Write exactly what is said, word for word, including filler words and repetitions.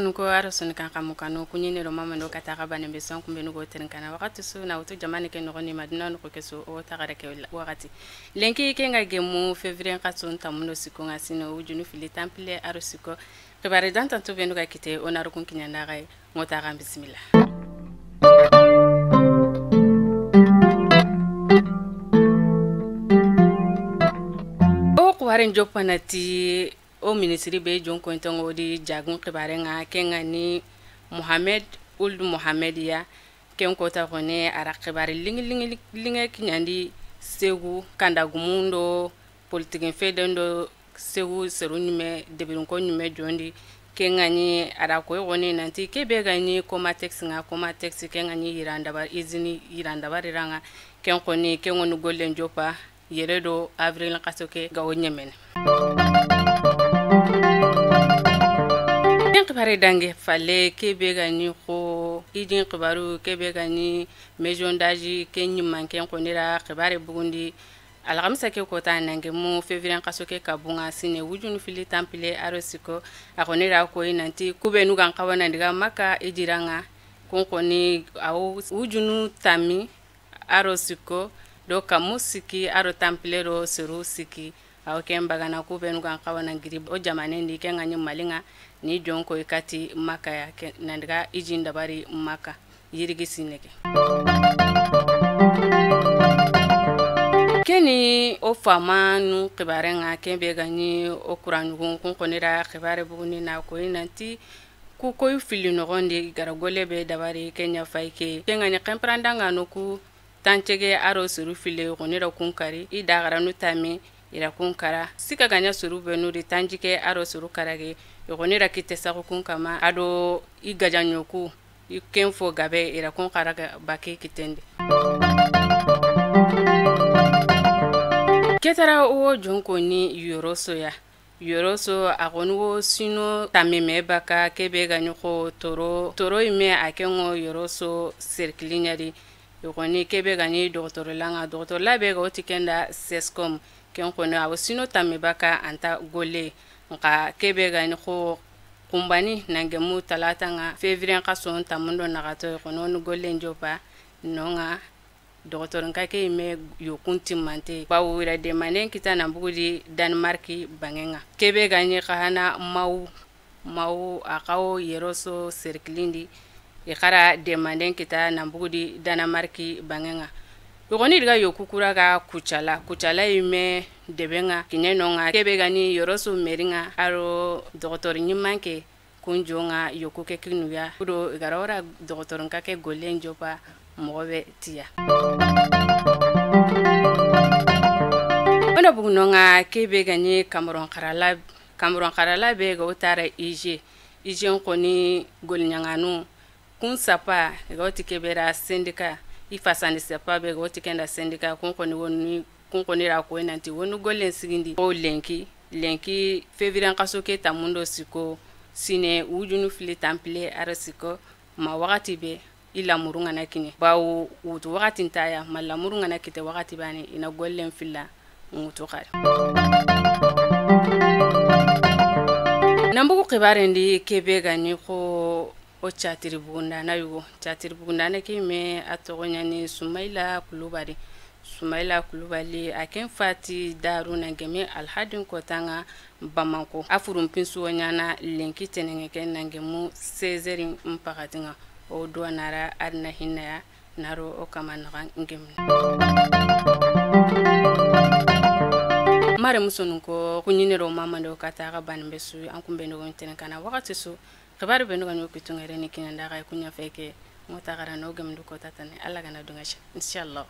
Ko aro suni kan xamu kanu, kuɲine do mamando kata xa bane be son kumbe nugo terin kana. Waxati su na wutu jamane ke noxoni, madina noxo ke su, o taxare ke waxati. Lenki ke nga gemu février nxa su ntamundo siko nga sino wujunu fili tanpille aro siko. Xibare dantantu benu ga kite, o na rukun kiɲanda xay, ŋota xan bisimilla. O xuwaren joppanati, o ministre be jonkoyintongo di jagun xibaren ŋa, ke ŋa ni Mohamed Ould Mohamed ya. Ken kota xone a ra xibare liŋi liŋi liŋe kiɲandi segu kanda gumun do politikin feden do segu seru ɲime debirinko ɲime jondi. Ke ŋa ni a ra koy xone nanti ke be ga ni Comatex ŋa, Comatex ke ŋa ni yirandaba, izini yirandabari ra ŋa. Ken xoni ke ŋoni gollen joppa yere do avril nxaso ke ga wo ɲemene. Ken xibare dange falle ke be ga ni xo idin xibaru ke be ga ni maison d'âge ke ɲimman ken xoni ra xibare bugundi. Alxamisa ke kota nange mu février nxaso ke kabunga sine wujunu fili tanpille aro siko. A xoni ra koyi nanti kubenu gan xawana diga Makka ijira ŋa. Kun xoni awo wujunu tammi aro siko do kamu siki aro tanpille do seru siki. Awo ken bagana kubenu gan xawana giri o jamanen di ke ŋa ni Mali ŋa ni jonko i kati Makka ya ke nandiga ijin dabari Makka yirigi sinege. Keni o famanu xibare ŋa ke be ga ni o kuranugun kun xoni ra xibare buguni na koyi nanti ku koy fili noxondi gara golle be dabari ke ɲa fay ke ke ŋa ni xemprandanga no ku tancege aro suru file i xoni ra kun kari i daxaranu tame i ra kun kara sika ga ɲa suru benu di tanjike aro suru karage i xoni ra kitte saxu kun kama ado i gajaɲoku i ken fo gabe i ra kun xaraga bake kitendi. Ketara wo jonko ni yoroso ya. Yoroso a xoni wo sino tamime baka ke be ga ni xo toro toro ime a ken ŋo yoroso serkili ɲa di. I xoni ke be ga ni dogotoro la ŋa dogotoro la be ga wo ti kenda sescom. Ken xoni a wo sino tamme baka anta golle. Nxa ke be ga ni xo xumbani nangemu talata ŋa février nxaso ntamundo naxato i xoni woni gollen joppa no ŋa. Dogotorinka ke yime yokun timmante bawo i ra demanden kita nan bugudi Danemark bangen ŋa. Ke be ga ni xa hana maw maw a xawo yeroso serkilindi. I xara demanden kita nan bugudi Danemark bangen ŋa. I xoni diga yoku kura ga kucala kucala yime debe ŋa kiɲe no ŋa ke be ga ni yeroso meri ŋa aro dogotori ɲimmanke. Kun jo ŋa yoku ke kinuya kudo i gara wara dogotorinka ke gollen joppa moxo be tiya. Wona bugu no ŋa ke be ga ni Cameroun xarala Cameroun xarala be ga wo tara ig ig n xoni goliɲaŋanu. Kun sapa i ga wo ti ke be ra syndicat i fasandi sapa be ga wo ti kenda syndicat kun xoni woni kun xoni ra koyi nanti woni gollen sigindi o lenki lenki février nxaso ke tamundo siko sine wujunu fili tanpille ara siko ma waxati be i lamuru ŋana kiɲe bawo wutu waxati ntaya ma lamuru ŋana kite waxati bane i na gollen filla ŋutu xari. Nan bugu xibaren di ke be ga ni xo o catiri bugundana yugo catiri bugundana ke me a toxo ɲani Sumaila Kulubali. Sumaila Kulubali a ken fati daru nangeme alhadin kota ŋa Bamako a furunpinsu wo ɲana lenki tenenge ke nangemu seize heures n paxati ŋa. O duwa nara arina hinnaya naro o kama naxa ngem. Mare musunun ko kuɲinero mamando kata xa bani be su an kumbe no tene kana waxati su. Xibaaru be no ga ɲo kitu ŋere ni kiɲanda xa kuɲa feke ŋota xara no gemdu kota tane Alla gana dunga sha inshallah.